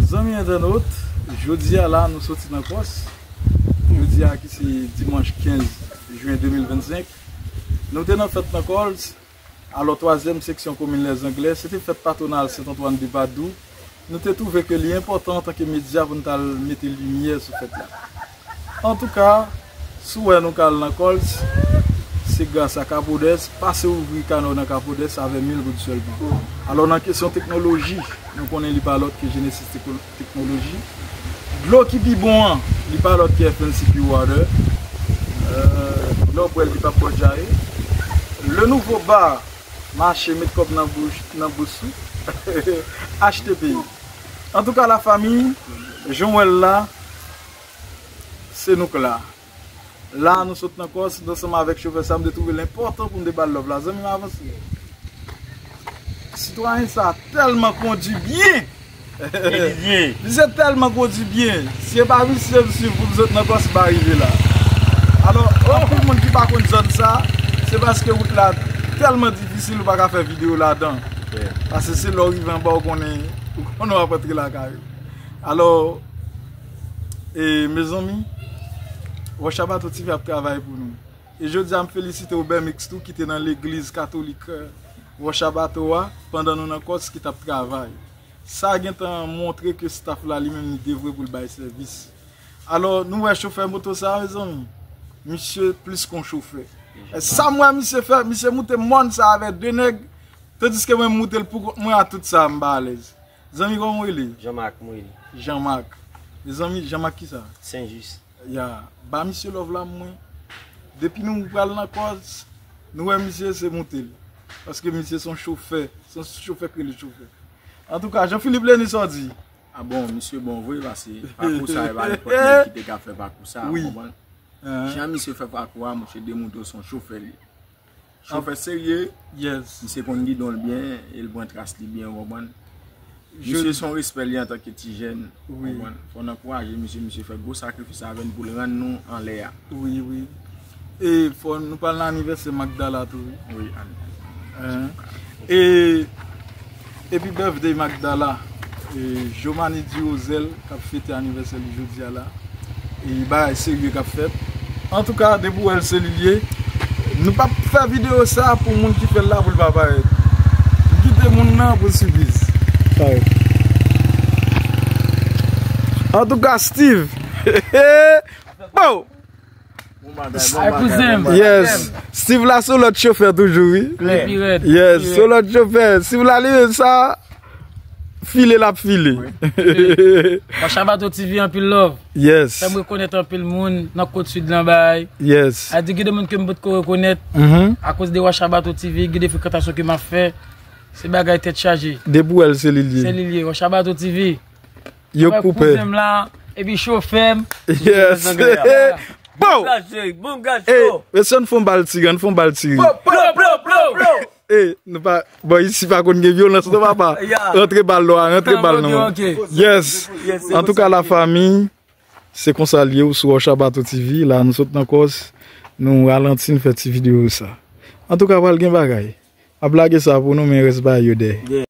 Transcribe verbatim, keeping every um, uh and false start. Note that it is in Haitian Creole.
Zanmi entènot, jodi a la nou soti nan Kòs. Jodi a ki se dimanch kenz jen de mil vennsenk. Nou te nan fèt nan Kòs. Alò, twazyèm seksyon komin Lèzanglè, se te fèt patwonal Sent Antwàn de Padou. Nou te twouve ke li enpòtan antanke medya pou n t al mete limyè sou fèt la. Antouka, si w wè nou ka al nan Kòs, se gras a Kapodès, pase ouvri kanal nan Kapodès avè mil goud sèlman. Alò, nan kesyon teknoloji, nou konnen li pa lòt ke Genesis Tekno-, Teknoloji. Dlo ki pi bon an, li pa lòt ke F N C Pure Water. Euh, lè w bwè l, li p ap ba w dyare. Le nouveau bar, mache, met kòb nan bouch, nan bous ou. H T P. Antouka, lafanmi, jan w wè l la, se nou k la. La, nou sot nan Kòs, nou ansanm avèk chofè sa, m te twouve l enpòtan pou m te ba l love la. Zanmi m, avanse. Sitwayen sa tèlman kondui byen. Misye tèlman kondui byen. Si se pa misye m swiv pou m sot nan Kòs, m pa rive la. Alò, anpil moun ki pa konn zòn sa, se paske wout la tèlman difisil, ou pa ka fè videyo ladan. Paske se lè w rive anba, ou konnen, ou konnen w ap antre lakay ou. Alò, e, mezanmi, Rocha Bato T V ap travay pou nou. E jodi a, m felisite Obemix tou, ki te nan legliz katolik, eh, Rocha Bato a, pandan nou nan Kòs, ki t ap travay. Sa gentan montre ke staff la, li menm, li devwe pou l bay sèvis. Alò, nou wè chofè moto sa, mezanmi. Misye plis ke yon chofè. E sa m wè misye fè, misye moute mòn sa avè de nèg, tandiske mwen, m moute l pou kont mwen, a tout sa, m pa alèz. Zanmi, kòman w rele? Jean Marc, mwen rele. Jean Marc. Mezanmi, Jean Marc kisa? Saint Just. Ya, ba misye love la mwen. Depi nou pral nan Kòs, nou wè misye se moute l. Paske misye se yon chofè, se yon chofè k rele chofè. Antouka, Jean Philippe Lenny, sa w di? A bon, misye bon vre, paske pakou sa, e pa nenpòt nèg ki te ka fè pakou sa, w konprann? Jan misye fè pakou a, monchè, demontre w se yon chofè li ye. Chofè serye. Yes. Misye konn gidon l byen, e l pran tras li byen, w konprann? Misye se yon respè li antanke ti jèn, w konprann? Fò n ankouraje misye, misye fè gwo sakrifis avè n pou l rann nou anlè a. Wi, wi. E fò nou pral nan anivèsè Magdala tou, wi. Wi, an. E, epi birthday Magdala, e, Jomani Durosel k ap fete anivèsè li jodi a la. E bagay serye k ap fèt. Antouka, depi w wè l se li l ye. Nou p ap fè videyo sa pou moun ki fè l la pou l pa parèt. M kite moun nan pou sipriz. Antouka, Steve. Bon! Ay, kouzen m. Yes. Steve la se yon lòt chofè toujou, wi. Yes, se yon lòt chofè. Steve la, li menm sa, file l ap file. Wacha Bato T V, anpil love. Yes. Fè m rekonèt anpil moun nan Kot Sid lan bay. Yes. A di, gen de moun ke m potko rekonèt. Akoz de Wacha Bato T V, gen de frekantasyon ke m ap fè. Se bagay tèt chaje. Depi w wè l se li l ye. Se li l ye. Wacha Bato T V. Yo koupe. Kouzen m la, epi chofè m. Yes. Bon! Bon gaz cho. Mesye, n fon bal ti, n fon bal ti. Plo, plo, plo, plo, plo. E, nou pa, bon, isi pa konn gen vyolans non, papa. Rantre bal nou a, rantre bal nou a. Yes. Antouka, lafanmi, se konsa l ye, ou sou Wacha Bato T V, la nou sot nan Kòs, nou ralanti, n fè ti videyo sa. Antouka, pral gen bagay. M ap lage sa pou nou, men rès bagay yo dèyè.